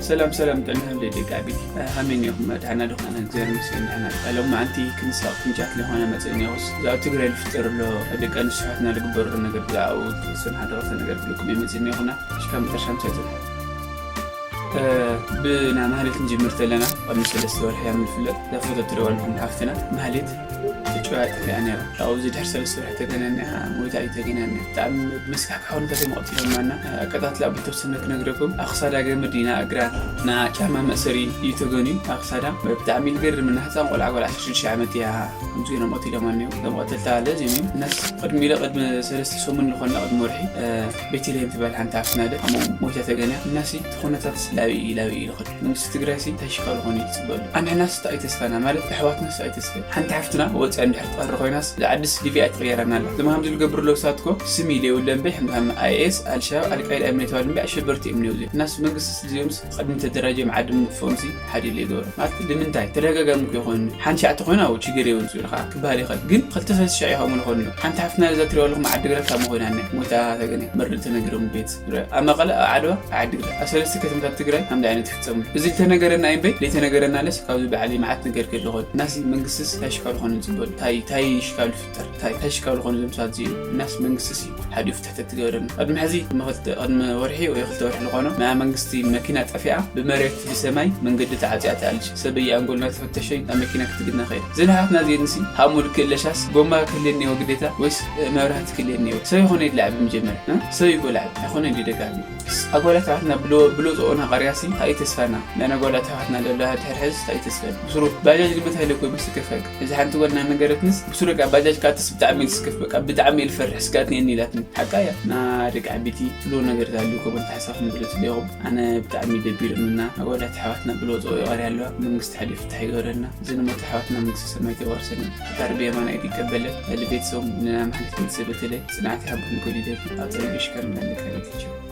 ሰላም ሰላም፣ ጥዕና ሃብለይ ደቂ ዓቢት። ከመይ እኒኹም? ደሕና ዶ? ኣነ እግዚኣብሔር ይመስገን ደሕና። ሎም መዓንቲ ክንሳቕ ክንጫት ለኾነ መፅእኒ ኹስ፣ እዛ ኣብ ትግራይ ልፍጠር ኣሎ ደቂ ኣንስትዮ ኣሕዋትና ልግበሩ ነገር ብዛዕባኡ ተወሰነ ሓደ ክልተ ነገር ክብለኩም እየ መፅእኒ ኹና። ሽካ መጠረሻ ምሳይ ፅንሑ። ብና ማህሌት ንጅምር ተለና፣ ቅድሚ ሰለስተ ወርሒ እያ ምንፍለጥ። ዘፈተትለዋ ኣለኹም ሓፍትና ማህሌት ትጭዋ ጥሪያ ነይራ። ካብዚ ድሕሪ ሰለስተ ወርሒ ተገናኒኻ ሞይታ እዩ ተገናኒ። ብጣዕሚ ብመስካሕካ ሆን ከተመቕት ኢሎማና። ኣቀጣትላ ብተወሰነ ክነግረኩም። ኣኽሳዳ ገመድ ኢና እግራ ና ጫማ መእሰሪ እዩ ተገንዩ። ኣኽሳዳ ብጣዕሚ ልገርም እና ህፃን ቆልዓ፣ ቆልዓ ዓሰርተ ሽዱሽተ ዓመት እያ። ከምዚ ገይሮም ቀቲሎማ እኒኦ። እዞም ቀተልታ ለዚም እዩ። እናስ ቅድሚ ኢለ ቅድሚ ሰለስተ ሰሙን ዝኾነ ቅድሚ ወርሒ፣ እ፣ ቤተልሔም ትበሃል ሓንቲ ሓፍትና ኣለ። ኣሞ ሞይታ ተገንያ። እናሲ እቲ ኩነታት ላብኢ ላብኢ ኢሉ ኸድ። መንግስቲ ትግራይ ሲ እንታይ ሽካሉ ኾኑ ይፅበሉ? ኣንሕናስ እንታይ ተስፋና? ማለት ኣሕዋትናስ እንታይ ተስፋ? ሓንቲ ሓፍትና ወፅያ እንድሕር ትቐሪ ኮይናስ፣ ዝዓድስ ሊብያ ትቕየረና ኣላ። እዞም ከምዚ ዝገብሩ ኣለዉ ሳትኮ ስም ኢለ የብለን በይ፣ ሕምዳም ኣይኤስ፣ ኣልሸባብ፣ ኣልቃይዳ እዮም ነተባሉ እምበይ፣ ኣሸበርቲ እዮም ነውዚ። እናስ መንግስቲ ስልዚዮምስ ቅድሚ ተደራጅዮም ዓዲ ምጥፍኦም ሲ ሓደ ኢለ ይገብሩ። ማለት ንምንታይ? ተደጋጋሚ እኮ ይኾኑ። ሓንቲ ሸዓተ ኮይና፣ ኣዎ፣ ችግር የብሉን ዝብል ኸዓ ክበሃል ይኽእል። ግን ክልተ ሰለስተ ሸዕ ይኸውን ይኾኑ። ሓንቲ ሓፍትና እዛ ትሪኦ ኣለኹም ዓዲ ግራት ካብ ምኾይና እኒኣ። ሞይታ ተገነ። መርድእ ተነግሮም ቤት። ኣብ መቐለ፣ ኣብ ዓድዋ፣ ኣብ ዓዲ ግራት። ኣብ ሰለስተ ከተማታት ትግራይ ከምዚ ዓይነት ይፍጸሙ። እዚ ዝተነገረና እዩ እምበይ፣ ዘይተነገረና ለስ ካብዚ ባዕሊ መዓት ነገር ክህሉ ይኽእል። እናሲ መንግስትስ እንታይ ሽካሉ ኾኑ ዝፅበሉ? እንታይ፣ እንታይ ሽካሉ ይፍጠር? እንታይ፣ እንታይ ሽካሉ ኾኑ ዘምሳት ዝዩ? እናስ መንግስትስ እዩ። ሓዲኡ ፍትሕተት ትገብረና። ቅድሚ ሕዚ ንኽልተ፣ ቅድሚ ወርሒ ወይ ክልተ ወርሒ ዝኾኖ፣ ናይ መንግስቲ መኪና ጠፊኣ፣ ብመሬት ብሰማይ መንገዲ ተዓፅያ ትኣልሽ። ሰብ እያ ኣንጎልና ተፈተሸ፣ ናብ መኪና ክትግና ኸይድ። ዝንሓትና ዜንሲ፣ ሃሙ ልክእ ለሻስ፣ ጎማ ክህልየኒ እኒኦ ግዴታ፣ ወይስ መብራህቲ ክህልየኒ እኒኦ? ሰብ ይኾነ ይድላዕ ብምጀመር፣ እ? ሰብ ይጎላዕ፣ ኣይኾነ እንዲ ደጋሚ። ኣጓላት ኣሕዋትና ብሎ-፣ ብሎፅኦና ቐርያሲ፣ እንታይ ተስፋና? ናይ ነጓላት ኣሕዋትና ለላ ድሕር ሕዝ፣ እንታይ ተስፋ? ብስሩ፣ ባጃጅ ግመት ሃይለ እኮ ይመስከፈክ። እዚ ሓንቲ ጓል እናነገረትንስ፣ ብስሩ፣ በቃ፣ ባጃጅ ካትስ ብጣዕሚ ልስከፍ፣ በቃ፣ ብጣዕሚ ልፈርሕ፣ ስጋት ነየኒ ኢላትኒ። ሓቃ እያ። ና ደቂ ዓቢቲ፣ ትብሎ ነገር ታልዩ፣ ከምኡ ተሓሳብ ንግለጽ ኣለኹም። ኣነ ብጣዕሚ ደቢርምና፣ ኣጓላት ኣሕዋትና ብሎፅኦ ይቐርያ ኣለዋ። መንግስቲ ሓዲኡ ፍታሕ ይገበረልና። ዝንሞት ኣሕዋትና መንግስቲ ሰማይ ተዋርሰና። ፈጣሪ ብየማን ኣይዲ ይቀበለን። ልቤተሰቦም ንና ማለት ቤተሰብ በተለይ ጽንዓት ይሃብኩም ክብል ይደሊ። ኣብ ጸሎት ሽከር እንዳለካ ቤተቸው።